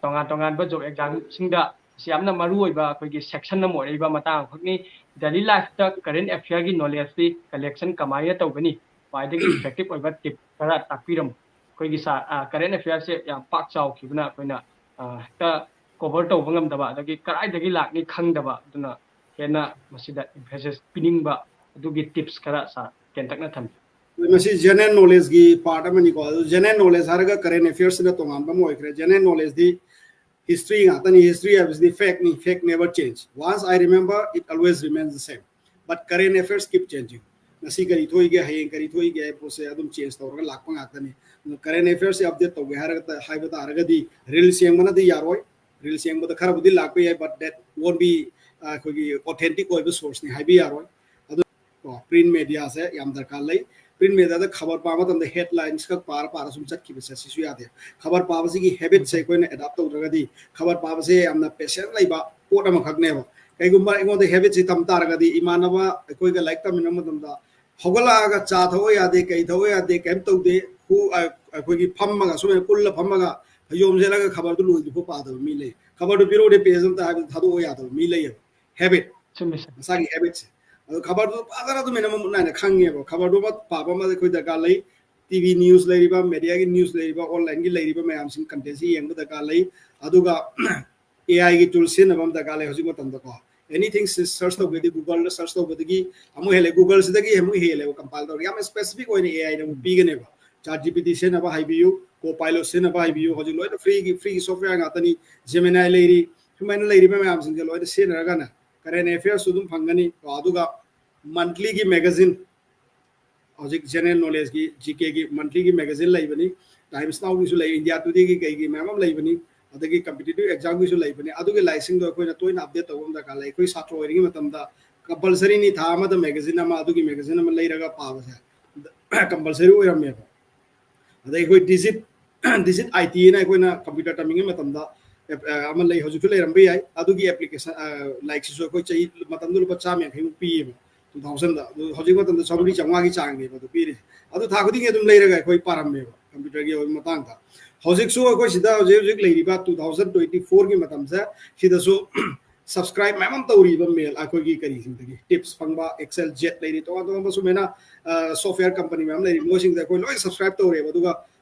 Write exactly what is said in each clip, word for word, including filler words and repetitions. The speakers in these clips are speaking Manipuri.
ꯇꯣꯉꯥꯟ ꯇꯣꯉꯥꯟꯕ ꯖꯣꯕ ꯑꯦꯛꯖꯥꯝꯁꯤꯡꯗ ꯁꯤ ꯌꯥꯝꯅ ꯃꯔꯨ ꯑꯣꯏꯕ ꯑꯩꯈꯣꯏꯒꯤ ꯁꯦꯛꯁꯟ ꯑꯃ ꯑꯣꯏꯔꯛꯏꯕ ꯃꯇꯥꯡ ꯑꯃꯈꯛꯅꯤ꯫ ꯗꯦꯂꯤ ꯂꯥꯏꯐꯇ ꯀꯔꯦꯟ ꯑꯦꯐꯤꯌꯔꯒꯤ ꯅꯣꯂꯦꯖꯁꯤ ꯀꯂꯦꯛꯁꯟ ꯀꯃꯥꯏꯅ ꯇꯧꯒꯅꯤ, ꯈ꯭ꯋꯥꯏꯗꯒꯤ ꯏꯐꯦꯛꯇꯤꯞ ꯑꯣꯏꯕ ꯇꯤꯞ ꯈꯔ ꯇꯥꯛꯄꯤꯔꯝꯃꯨ꯫ ꯑꯩꯈꯣꯏꯒꯤ ꯁꯥ ꯀꯔꯦꯟ ꯑꯦꯐꯤꯌꯔꯁꯦ ꯌꯥꯝ ꯄꯥꯛ ꯆꯥꯎꯈꯤꯕꯅ ꯑꯩꯈꯣꯏꯅ ꯍꯦꯛꯇ ꯀꯣꯚꯔ ꯇꯧꯕ ꯉꯝꯗꯕ, ꯑꯗꯒꯤ ꯀꯗꯥꯏꯗꯒꯤ ꯂꯥꯛꯅꯤ ꯈꯪꯗꯕ, ꯑꯗꯨꯅ ꯍꯦꯟꯅ ꯃꯁꯤꯗ ꯏꯝꯐꯦꯁꯤꯁ ꯄꯤꯅꯤꯡꯕ ꯑꯗꯨꯒꯤ ꯇꯤꯞꯁ ꯈꯔ ꯁꯥꯔ ꯇꯦꯟꯇꯛꯅ ꯊꯝꯕꯤꯌꯨ꯫ ꯃꯁꯤ ꯖꯦꯅꯔꯦꯜ ꯅꯣꯂꯦꯖꯀꯤ ꯄꯥꯔꯠ ꯑꯃꯅꯤꯀꯣ꯫ ꯑꯗꯨ ꯖꯦꯅꯔꯦꯜ ꯅꯣꯂꯦꯖ ꯍꯥꯏꯔꯒ ꯀꯔꯦꯟ ꯑꯦꯐꯤꯌꯔꯁꯁꯤꯅ ꯇꯣꯉꯥꯟꯕ ꯑꯃ ꯑꯣꯏꯈ꯭ꯔꯦ꯫ ꯖꯦꯅꯔꯦꯜ ꯅꯣꯂꯦꯖꯇꯤ ꯍꯤꯁꯇ꯭ꯔꯤ ꯉꯥꯛꯇꯅꯤ꯫ ꯍꯤꯁꯇ꯭ꯔꯤ ꯍꯥꯏꯕꯁꯤꯗꯤ ꯐꯦꯛꯅꯤ꯫ Fact never change. Once I remember, it always remains the same. But current affairs keep changing. ꯉꯁꯤ ꯀꯔꯤ ꯊꯣꯛꯏꯒꯦ, ꯍꯌꯦꯡ ꯀꯔꯤ ꯊꯣꯛꯏꯒꯦ ꯍꯥꯏꯕ ꯄꯣꯠꯁꯦ ꯑꯗꯨꯝ ꯆꯦꯟꯖ ꯇꯧꯔꯒ ꯂꯥꯛꯄ ꯉꯥꯛꯇꯅꯤ꯫ ꯀꯔꯦꯟ ꯑꯦꯐꯤꯌꯔꯁꯁꯦ ꯑꯞꯗꯦꯠ ꯇꯧꯒꯦ ꯍꯥꯏꯔꯒ, ꯍꯥꯏꯕ ꯇꯥꯔꯒꯗꯤ ꯔꯤꯜꯁ ꯌꯦꯡꯕꯅꯗꯤ ꯌꯥꯔꯣꯏ꯫ ꯔꯤꯜꯁ ꯌꯦꯡꯕꯗ ꯈꯔꯕꯨꯗꯤ ꯂꯥꯛꯄ ꯌꯥꯏ, but that won't be ꯑꯩꯈꯣꯏꯒꯤ ꯑꯣꯊꯦꯟꯇꯤꯛ ꯑꯣꯏꯕ ꯁꯣꯔꯁꯅꯤ ꯍꯥꯏꯕ ꯌꯥꯔꯣꯏ꯫ ꯑꯗꯨ ꯄ꯭ꯔꯤꯟ ꯃꯦꯗꯤꯌꯥꯁꯦ ꯌꯥꯝ ꯗꯔꯀꯥꯔ ꯂꯩ꯫ ꯄ꯭ꯔꯤꯟ ꯃꯦꯗꯤꯌꯥꯗ ꯈꯕꯔ ꯄꯥꯕ ꯃꯇꯝꯗ ꯍꯦꯗꯂꯥꯏꯟꯁ ꯈꯛ ꯄꯥꯔ ꯄꯥꯔ ꯁꯨꯝ ꯆꯠꯈꯤꯕꯁꯦ ꯁꯤꯁꯨ ꯌꯥꯗꯦ꯫ ꯈꯕꯔ ꯄꯥꯕꯁꯤꯒꯤ ꯍꯦꯕꯤꯠꯁꯦ ꯑꯩꯈꯣꯏꯅ ꯑꯦꯗꯥꯞ ꯇꯧꯗ꯭ꯔꯒꯗꯤ, ꯈꯕꯔ ꯄꯥꯕꯁꯦ ꯌꯥꯝꯅ ꯄꯦꯁꯦꯟ ꯂꯩꯕ ꯄꯣꯠ ꯑꯃꯈꯛꯅꯦꯕ꯫ ꯀꯩꯒꯨꯝꯕ ꯑꯩꯉꯣꯟꯗ ꯍꯦꯕꯤꯠꯁꯤ ꯊꯝ ꯇꯥꯔꯒꯗꯤ, ꯏꯃꯥꯟꯅꯕ ꯑꯩꯈꯣꯏꯒ ꯂꯥꯏꯔꯤꯛ ꯇꯝꯃꯤꯟꯅꯕ ꯃꯇꯝꯗ ꯍꯧꯒꯠꯂꯛꯑꯒ ꯆꯥ ꯊꯛꯑꯣ ꯌꯥꯗꯦ, ꯀꯩ ꯊꯛꯑꯣ ꯌꯥꯗꯦ, ꯀꯩꯝ ꯇꯧꯗꯦ, ꯍꯨ-, ꯑ-, ꯑꯩꯈꯣꯏꯒꯤ ꯐꯝꯃꯒ, ꯁꯨꯃꯥꯏꯅ ꯀꯨꯜꯂ ꯐꯝꯃꯒ ꯐꯩꯖꯣꯝ ꯁꯦꯠꯂꯒ ꯈꯕꯔꯗꯨ ꯂꯣꯏꯗ꯭ꯔꯤꯐꯥꯎ ꯄꯥꯗꯕ ꯃꯤ ꯂꯩ꯫ ꯈꯕꯔꯗꯨ ꯄꯤꯔꯛꯎꯅꯦ, ꯄꯦꯖ ꯑꯝꯇ ꯍꯥꯏꯕꯗ ꯊꯥꯗꯣꯛꯑꯣ ꯌꯥꯗꯕ ꯃꯤ ꯂꯩꯌꯦꯕ꯫ ꯍꯦꯕꯤꯠ, ꯆꯨꯝꯃꯦ ꯁꯥꯔ꯫ ꯃꯁꯥꯒꯤ ꯍꯦꯕꯤꯠꯁꯦ꯫ ꯑꯗꯣ ꯈꯕꯔꯗꯨ ꯐꯖꯅ ꯑꯗꯨꯝ ꯑꯩꯅ ꯃꯃꯨꯠ ꯅꯥꯏꯅ ꯈꯪꯉꯦꯕ꯫ ꯈꯕꯔꯗꯨ ꯑꯃ ꯄꯥꯕ ꯑꯃ ꯑꯩꯈꯣꯏ ꯗꯔꯀꯥꯔ ꯂꯩ꯫ ꯇꯤ ꯚꯤ ꯅ꯭ꯌꯨꯁ ꯂꯩꯔꯤꯕ, ꯃꯦꯗꯤꯌꯥꯒꯤ ꯅ꯭ꯌꯨꯁ ꯂꯩꯔꯤꯕ, ꯑꯣꯟꯂꯥꯏꯟꯒꯤ ꯂꯩꯔꯤꯕ ꯃꯌꯥꯝꯁꯤꯡ ꯀꯟꯇꯦꯟꯁꯤ ꯌꯦꯡꯕ ꯗꯔꯀꯥꯔ ꯂꯩ꯫ ꯑꯗꯨꯒ ꯑꯦ ꯑꯥꯏꯒꯤ ꯇꯨꯜ ꯁꯤꯖꯤꯟꯅꯕ ꯑꯃ ꯗꯔꯀꯥꯔ ꯂꯩ ꯍꯧꯖꯤꯛ ꯃꯇꯝꯗꯀꯣ꯫ ꯑꯦꯅꯤꯊꯤꯡ ꯁꯔꯆ ꯇꯧꯒꯦꯗꯤ ꯒꯨꯒꯜꯗ ꯁꯔꯆ ꯇꯧꯕꯗꯒꯤ ꯑꯃꯨꯛ ꯍꯦꯜꯂꯦ, ꯒꯨꯒꯜꯁꯤꯗꯒꯤ ꯑꯃꯨꯛ ꯍꯦꯜꯂꯦꯕ ꯀꯝꯄꯥꯏꯜ ꯇꯧꯔꯒ꯫ ꯌꯥꯝ ꯁ꯭ꯄꯦꯁꯤꯐꯤꯛ ꯑꯣꯏꯅ ꯑꯦ ꯑꯥꯏꯅ ꯑꯃꯨꯛ ꯄꯤꯒꯅꯦꯕ꯫ ꯆꯥꯠ ꯖꯤ ꯄꯤ ꯇꯤ ꯁꯤꯖꯤꯟꯅꯕ ꯍꯩꯕꯤꯌꯨ, ꯀꯣ ꯄꯥꯏꯂꯣꯠ ꯁꯤꯖꯤꯟꯅꯕ ꯍꯩꯕꯤꯌꯨ꯫ ꯍꯧꯖꯤꯛ ꯂꯣꯏꯅ ꯐ꯭ꯔꯤꯒꯤ, ꯐ꯭ꯔꯤꯒꯤ ꯁꯣꯐꯋꯦꯌꯔ ꯉꯥꯛꯇꯅꯤ꯫ ꯖꯦꯃꯤꯅꯥꯏ ꯂꯩꯔꯤ, ꯁꯨꯃꯥꯏꯅ ꯂꯩꯔꯤꯕ ꯃꯌꯥꯝꯁꯤꯡꯁꯦ ꯂꯣꯏꯅ ꯁꯤꯖꯤꯟꯅꯔꯒꯅꯦ, ꯀꯔꯦꯟ ꯑꯦꯐꯤꯌꯔꯁꯁꯨ ꯑꯗꯨꯝ ꯐꯪꯒꯅꯤ꯫ ꯀꯣ, ꯑꯗꯨꯒ ꯃꯟꯊꯂꯤꯒꯤ ꯃꯦꯒꯥꯖꯤꯟ, ꯍꯧꯖꯤꯛ ꯖꯦꯅꯔꯦꯜ ꯅꯣꯂꯦꯖꯀꯤ, ꯖꯤ ꯀꯦꯒꯤ ꯃꯟꯊꯂꯤꯒꯤ ꯃꯦꯒꯥꯖꯤꯟ ꯂꯩꯕꯅꯤ, ꯇꯥꯏꯝꯁ ꯅꯥꯎꯒꯤꯁꯨ ꯂꯩ, ꯏꯟꯗꯤꯌꯥ ꯇꯨꯗꯦꯒꯤ ꯀꯩꯒꯤ ꯃꯌꯥꯝ ꯑꯃ ꯂꯩꯕꯅꯤ, ꯑꯗꯒꯤ ꯀꯝꯄꯤꯇꯤꯇꯤꯚ ꯑꯦꯛꯖꯥꯝꯒꯤꯁꯨ ꯂꯩꯕꯅꯤ꯫ ꯑꯗꯨꯒꯤ ꯂꯥꯏꯔꯤꯛꯁꯤꯡꯗꯣ ꯑꯩꯈꯣꯏꯅ ꯇꯣꯏꯅ ꯑꯞꯗꯦꯠ ꯇꯧꯕ ꯑꯃ ꯗꯔꯀꯥꯔ ꯂꯩ꯫ ꯑꯩꯈꯣꯏ ꯁꯥꯇ꯭ꯔ ꯑꯣꯏꯔꯤꯉꯩ ꯃꯇꯝꯗ ꯀꯝꯄꯜꯁꯔꯤꯅꯤ, ꯊꯥ ꯑꯃꯗ ꯃꯦꯒꯥꯖꯤꯟ ꯑꯃ, ꯑꯗꯨꯒꯤ ꯃꯦꯒꯥꯖꯤꯟ ꯑꯃ ꯂꯩꯔꯒ ꯄꯥꯕꯁꯦ ꯀꯝꯄꯜꯁꯔꯤ ꯑꯣꯏꯔꯝꯃꯦꯕ꯫ ꯑꯗꯩ ꯑꯩꯈꯣꯏ ꯗꯤꯖꯤꯠ, ꯗꯤꯖꯤꯠ ꯑꯥꯏ ꯇꯤ ꯑꯅ ꯑꯩꯈꯣꯏꯅ ꯀꯝꯄ꯭ꯌꯨꯇꯔ ꯇꯝꯃꯤꯉꯩ ꯃꯇꯝꯗ ꯑꯦꯞ-, ꯑ, ꯑꯃ ꯂꯩ, ꯍꯧꯖꯤꯛꯁꯨ ꯂꯩꯔꯝꯕ ꯌꯥꯏ꯫ ꯑꯗꯨꯒꯤ ꯑꯦꯄ꯭ꯂꯤꯀꯦꯁꯟ, ꯑ, ꯂꯥꯏꯔꯤꯛꯁꯤꯁꯨ ꯑꯩꯈꯣꯏ ꯆꯍꯤ ꯃꯇꯝꯗꯨꯗ ꯂꯨꯄꯥ ꯆꯥꯝꯃ ꯌꯥꯡꯈꯩꯃꯨꯛ ꯄꯤꯌꯦꯕ, ꯇꯨ ꯊꯥꯎꯖꯟꯗ꯫ ꯑꯗꯨ ꯍꯧꯖꯤꯛ ꯃꯇꯝꯗ ꯆꯥꯝꯃꯔꯤ ꯆꯥꯝꯃꯉꯥꯒꯤ ꯆꯥꯡꯅꯦꯕ ꯑꯗꯨ ꯄꯤꯔꯤꯁꯦ꯫ ꯑꯗꯨ ꯊꯥ ꯈꯨꯗꯤꯡꯒꯤ ꯑꯗꯨꯝ ꯂꯩꯔꯒ ꯑꯩꯈꯣꯏ ꯄꯥꯔꯝꯃꯦꯕ ꯀꯝꯄ꯭ꯌꯨꯇꯔꯒꯤ ꯑꯣꯏꯕ ꯃꯇꯥꯡꯗ꯫ ꯍꯧꯖꯤꯛꯁꯨ ꯑꯩꯈꯣꯏ ꯁꯤꯗ ꯍꯧꯖꯤꯛ ꯍꯧꯖꯤꯛ ꯂꯩꯔꯤꯕ two thousand twenty four ꯒꯤ ꯃꯇꯝꯁꯦ ꯁꯤꯗꯁꯨ subscribe ꯃꯌꯥꯝ ꯑꯃ ꯇꯧꯔꯤꯕ mail ꯑꯩꯈꯣꯏꯒꯤ ꯀꯔꯤꯁꯤꯡꯗꯒꯤ tips ꯐꯪꯕ, Excel, Jet ꯂꯩꯔꯤ, ꯇꯣꯉꯥꯟ ꯇꯣꯉꯥꯟꯕ ꯁꯨꯃꯥꯏꯅ software company ꯃꯌꯥꯝ ꯂꯩꯔꯤ, ꯃꯣꯏꯁꯤꯡꯗ ꯑꯩꯈꯣꯏ ꯂꯣꯏ subscribe ꯇꯧꯔꯦꯕ꯫ ꯑꯗꯨꯒ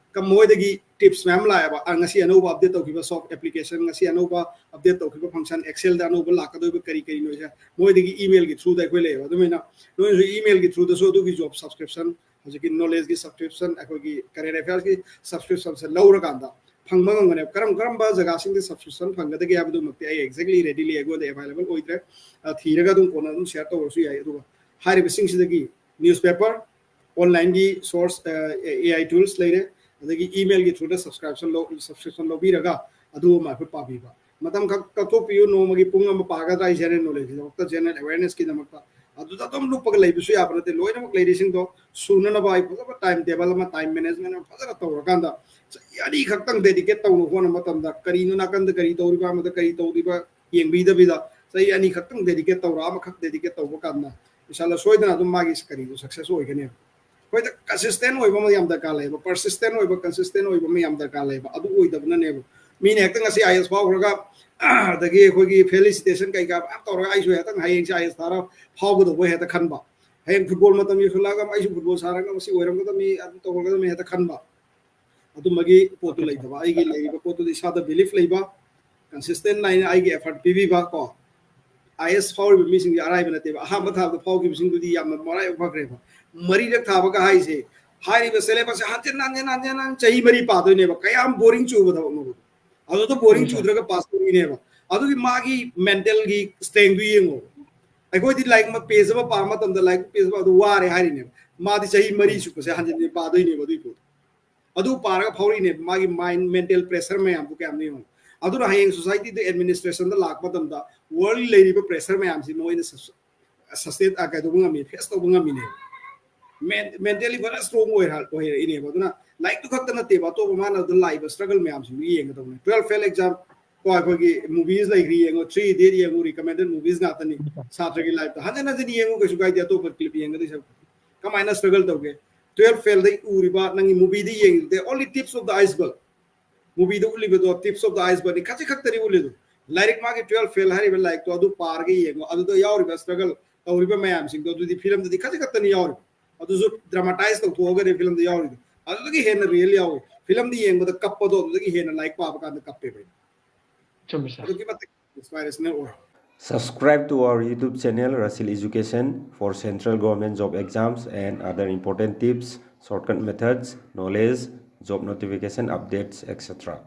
ꯃꯣꯏꯗꯒꯤ tips ꯃꯌꯥꯝ ꯂꯥꯛꯑꯦꯕ꯫ ꯉꯁꯤ ꯑꯅꯧꯕ update ꯇꯧꯈꯤꯕ soft application, ꯉꯁꯤ ꯑꯅꯧꯕ update ꯇꯧꯈꯤꯕ function, Excel ꯗ ꯑꯅꯧꯕ ꯂꯥꯛꯀꯗꯧꯔꯤꯕ ꯀꯔꯤ ꯀꯔꯤꯅꯣꯁꯦ ꯃꯣꯏꯗꯒꯤ email ꯒꯤ through ꯗ ꯑꯩꯈꯣꯏ ꯂꯩꯌꯦꯕ꯫ ꯑꯗꯨꯃꯥꯏꯅ ꯅꯣꯏꯁꯨ email ꯒꯤ through ꯗꯁꯨ ꯑꯗꯨꯒꯤ job subscription, ꯍꯧꯖꯤꯛꯀꯤ knowledge ꯒꯤ subscription, ꯑꯩꯈꯣꯏꯒꯤ current affairs ꯀꯤ subscription ꯁꯦ ꯂꯧꯔꯀꯥꯟꯗ ꯐꯪꯕ ꯉꯝꯒꯅꯦꯕ꯫ ꯀꯔꯝ ꯀꯔꯝꯕ ꯖꯒꯥꯁꯤꯡꯗ subscription ꯐꯪꯒꯗꯒꯦ ꯍꯥꯏꯕꯗꯨꯃꯛꯇꯤ ꯑꯩ exactly ready ꯂꯤ ꯑꯩꯉꯣꯟꯗ available ꯑꯣꯏꯗ꯭ꯔꯦ꯫ ꯊꯤꯔꯒ ꯑꯗꯨꯝ ꯀꯣꯟꯅ ꯑꯗꯨꯝ share ꯇꯧꯔꯁꯨ ꯌꯥꯏ꯫ ꯑꯗꯨꯒ ꯍꯥꯏꯔꯤꯕꯁꯤꯡꯁꯤꯗꯒꯤ newspaper, online ꯒꯤ source, AI tools ꯂꯩꯔꯦ, ꯑꯗꯒꯤ email ꯒꯤ through ꯗ subscription ꯂꯧ subscription ꯂꯧꯕꯤꯔꯒ ꯑꯗꯨ ꯑꯃ ꯑꯩꯈꯣꯏ ꯄꯥꯕꯤꯕ꯫ ꯃꯇꯝ ꯈꯛ ꯀꯛꯊꯣꯛꯄꯤꯌꯨ, ꯅꯣꯡꯃꯒꯤ ꯄꯨꯡ ꯑꯃ ꯄꯥꯒꯗ꯭ꯔꯥ ꯑꯩ general knowledge ꯒꯤꯗꯃꯛꯇ, general awareness ꯀꯤꯗꯃꯛꯇ? ꯑꯗꯨꯗ ꯑꯗꯨꯝ ꯂꯨꯞꯄꯒ ꯂꯩꯕꯁꯨ ꯌꯥꯕ ꯅꯠꯇꯦ꯫ ꯂꯣꯏꯅꯃꯛ ꯂꯩꯔꯤꯁꯤꯡꯗꯣ ꯁꯨꯅꯅꯕ ꯑꯩ ꯐꯖꯕ time table ꯑꯃ, time management ꯑꯃ ꯐꯖꯅ ꯇꯧꯔꯀꯥꯟꯗ ꯆꯍꯤ ꯑꯅꯤ ꯈꯛꯇꯪ dedicate ꯇꯧꯅ ꯍꯣꯠꯅꯕ ꯃꯇꯝꯗ ꯀꯔꯤꯅꯣ ꯅꯥꯀꯟꯗ ꯀꯔꯤ ꯇꯧꯔꯤꯕ, ꯑꯃꯗ ꯀꯔꯤ ꯇꯧꯔꯤꯕ ꯌꯦꯡꯕꯤꯗꯕꯤꯗ ꯆꯍꯤ ꯑꯅꯤ ꯈꯛꯇꯪ dedicate ꯇꯧꯔ ꯑꯃꯈꯛ dedicate ꯇꯧꯕ ꯀꯥꯟꯗ ꯏꯁꯥꯗ ꯁꯣꯏꯗꯅ ꯑꯗꯨꯝ ꯃꯥꯒꯤ ꯀꯔꯤꯗꯣ success ꯑꯣꯏꯒꯅꯦꯕ꯫ ꯑꯩꯈꯣꯏꯗ consistent ꯑꯣꯏꯕ ꯑꯃ ꯌꯥꯝ ꯗꯔꯀꯥꯔ ꯂꯩꯌꯦꯕ, persistent ꯑꯣꯏꯕ, consistent ꯑꯣꯏꯕ ꯑꯃ ꯌꯥꯝ ꯗꯔꯀꯥꯔ ꯂꯩꯌꯦꯕ꯫ ꯑꯗꯨ ꯑꯣꯏꯗꯕꯅꯅꯦꯕ ꯃꯤꯅ ꯍꯦꯛꯇ ꯉꯁꯤ IAS ꯐꯥꯎꯈ꯭ꯔꯒ ꯑꯗꯒꯤ ꯑꯩꯈꯣꯏꯒꯤ felicitation ꯀꯩꯀꯥ ꯃꯌꯥꯝ ꯇꯧꯔꯒ ꯑꯩꯁꯨ ꯍꯦꯛꯇ ꯍꯌꯦꯡꯁꯦ IAS ꯊꯥꯔ ꯐꯥꯎꯒꯗꯧꯕ ꯍꯦꯛꯇ ꯈꯟꯕ, ꯍꯌꯦꯡ football ꯃꯇꯝ ꯌꯧꯁꯜꯂꯛꯑꯒ ꯑꯩꯁꯨ football ꯁꯥꯔꯒ ꯃꯁꯤ ꯑꯣꯏꯔꯝꯒꯗꯕꯅꯤ, ꯑꯗꯨ ꯇꯧꯔꯝꯒꯗꯕꯅꯤ ꯍꯦꯛꯇ ꯈꯟꯕ, ꯑꯗꯨꯝꯕꯒꯤ ꯄꯣꯠꯇꯨ ꯂꯩꯇꯕ꯫ ꯑꯩꯒꯤ ꯂꯩꯔꯤꯕ ꯄꯣꯠꯇꯨꯗꯤ ꯏꯁꯥꯗ belief ꯂꯩꯕ, consistent ꯅꯥꯏꯅ ꯑꯩꯒꯤ effort ꯄꯤꯕꯤꯕ ꯀꯣ꯫ IAS ꯐꯥꯎꯔꯤꯕ ꯃꯤꯁꯤꯡꯁꯦ ꯑꯔꯥꯏꯕ ꯅꯠꯇꯦꯕ꯫ ꯑꯍꯥꯟꯕ ꯊꯥꯕꯗ ꯐꯥꯎꯈꯤꯕꯁꯤꯡꯗꯨꯗꯤ ꯌꯥꯝꯅ ꯃꯔꯥꯏꯕꯛ ꯐꯈ꯭ꯔꯦꯕ꯫ ꯃꯔꯤꯔꯛ ꯊꯥꯕꯒ ꯍꯥꯏꯁꯦ, ꯍꯥꯏꯔꯤꯕ syllabus ꯁꯦ ꯍꯟꯖꯤꯟ ꯍꯟꯖꯤꯟ ꯍꯟꯖꯤꯟ ꯍꯟꯖꯤꯟ ꯆꯍꯤ ꯃꯔꯤ ꯄꯥꯗꯣꯏꯅꯦꯕ꯫ ꯀꯌꯥꯝ boring ꯆꯨꯕ ꯊꯕꯛꯅꯣꯕ꯫ ꯑꯗꯨꯗ boring ꯎꯝ꯫ ꯆꯨꯗ꯭ꯔꯒ pass ꯇꯧꯔꯤꯅꯦꯕ꯫ ꯑꯗꯨꯒꯤ ꯃꯥꯒꯤ mental ꯒꯤ strength ꯗꯨ ꯌꯦꯡꯉꯣ꯫ ꯑꯩꯈꯣꯏꯗꯤ ꯂꯥꯏꯔꯤꯛ ꯑꯃ, page ꯑꯃ ꯄꯥꯕ ꯃꯇꯝꯗ ꯂꯥꯏꯔꯤꯛ page ꯑꯃ ꯑꯗꯨ ꯋꯥꯔꯦ ꯍꯥꯏꯔꯤꯅꯦꯕ꯫ ꯃꯥꯗꯤ ꯆꯍꯤ ꯃꯔꯤ ꯎꯝ꯫ ꯆꯨꯞꯄꯁꯦ ꯍꯟꯖꯤꯟ ꯍꯟꯖꯤꯟ ꯄꯥꯗꯣꯏꯅꯦꯕ ꯑꯗꯨꯏ ꯄꯣꯠꯇꯣ꯫ ꯑꯗꯨ ꯄꯥꯔꯒ ꯐꯥꯎꯔꯛꯏꯅꯦꯕ꯫ ꯃꯥꯒꯤ mind mental pressure ꯃꯌꯥꯝꯗꯨ ꯀꯌꯥꯝꯅꯣ ꯌꯦꯡꯉꯣ꯫ ꯑꯗꯨꯅ ꯍꯌꯦꯡ society ꯗ, administration ꯗ ꯂꯥꯛꯄ ꯃꯇꯝꯗ world ꯂꯩꯔꯤꯕ pressure ꯃꯌꯥꯝꯁꯤ ꯃꯣꯏꯅ sus-, sustain, ꯑ, ꯀꯩꯗꯧꯕ ꯉꯝꯃꯤ, face ꯇꯧꯕ ꯉꯝꯃꯤꯅꯦꯕ꯫ Men-, mentally ꯐꯖꯅ strong ꯑꯣꯏꯔ-, ꯑꯣꯏꯔꯛꯏꯅꯦꯕ꯫ ꯑꯗꯨꯅ ꯂꯥꯏꯔꯤꯛꯇꯨ ꯈꯛꯇ ꯅꯠꯇꯦꯕ, ꯑꯇꯣꯞꯄ ꯃꯥꯅ ꯑꯗꯨ ꯂꯥꯛꯏꯕ struggle ꯃꯌꯥꯝꯁꯤꯡꯗꯨ ꯌꯦꯡꯒꯗꯧꯕꯅꯦ꯫ Twelve fail exam ꯀꯣ, ꯑꯩꯈꯣꯏꯒꯤ movies ꯂꯩꯈ꯭ꯔꯤ ꯌꯦꯡꯉꯣ, Three Idiot ꯌꯦꯡꯉꯣ, recommended movies ꯉꯥꯛꯇꯅꯤ꯫ ꯁꯥꯇ꯭ꯔꯒꯤ life ꯇ ꯍꯟꯖꯤꯟ ꯍꯟꯖꯤꯟ ꯌꯦꯡꯉꯨ, ꯀꯩꯁꯨ ꯀꯥꯏꯗꯦ꯫ ꯑꯇꯣꯞꯄ clip ꯌꯦꯡꯒꯗꯣꯏ ꯁꯔꯨꯛ ꯀꯃꯥꯏꯅ struggle ꯇꯧꯒꯦ? Twelve fail ꯗꯩ ꯎꯔꯤꯕ ꯅꯪꯒꯤ movie ꯗ ꯌꯦꯡꯉꯤꯗꯨꯗꯤ only tips of the iceberg꯫ ꯃꯨꯚꯤꯗ ꯎꯠꯂꯤꯕꯗꯣ ꯇꯤꯞꯁ ꯑꯣꯐ ꯗ ꯑꯥꯏꯁꯕꯔꯒꯅꯤ, ꯈꯖꯤꯛ ꯈꯛꯇꯅꯤ ꯎꯠꯂꯤꯗꯣ꯫ ꯂꯥꯏꯔꯤꯛ ꯃꯥꯒꯤ ꯇꯨꯋꯦꯜꯐ ꯐꯦꯜ ꯍꯥꯏꯔꯤꯕ ꯂꯥꯏꯔꯤꯛꯇꯣ ꯑꯗꯨ ꯄꯥꯔꯒ ꯌꯦꯡꯉꯣ, ꯑꯗꯨꯗ ꯌꯥꯎꯔꯤꯕ ꯁ꯭ꯇ꯭ꯔꯒꯜ ꯇꯧꯔꯤꯕ ꯃꯌꯥꯝꯁꯤꯡꯗꯣ ꯑꯗꯨꯗꯤ ꯐꯤꯂꯝꯗꯗꯤ ꯈꯖꯤꯛ ꯈꯛꯇꯅꯤ ꯌꯥꯎꯔꯤꯕ꯫ ꯑꯗꯨꯁꯨ ꯗ꯭ꯔꯃꯥꯇꯥꯏꯁ ꯇꯧꯊꯣꯛꯑꯒꯅꯦ ꯐꯤꯂꯝꯗ ꯌꯥꯎꯔꯤꯗꯣ꯫ ꯑꯗꯨꯗꯒꯤ ꯍꯦꯟꯅ ꯔꯤꯌꯦꯜ ꯌꯥꯎꯋꯤ꯫ ꯐꯤꯂꯝꯗ ꯌꯦꯡꯕꯗ ꯀꯞꯄꯗꯣ ꯑꯗꯨꯗꯒꯤ ꯍꯦꯟꯅ ꯂꯥꯏꯔꯤꯛ ꯄꯥꯕ ꯀꯥꯟꯗ ꯀꯞꯄꯦꯕ ꯑꯩ꯫ ꯆꯨꯝꯃꯤ ꯁꯥꯔ꯫ ꯑꯗꯨꯛꯀꯤ ꯃꯇꯤꯛ ꯏꯟꯁꯄꯥꯏꯔꯦꯁꯅꯦꯜ ꯑꯣꯏ꯫ Subscribe to our YouTube channel Rasil Education for central government job exams and other important tips, shortcut methods, knowledge, job notification updates, et cetera.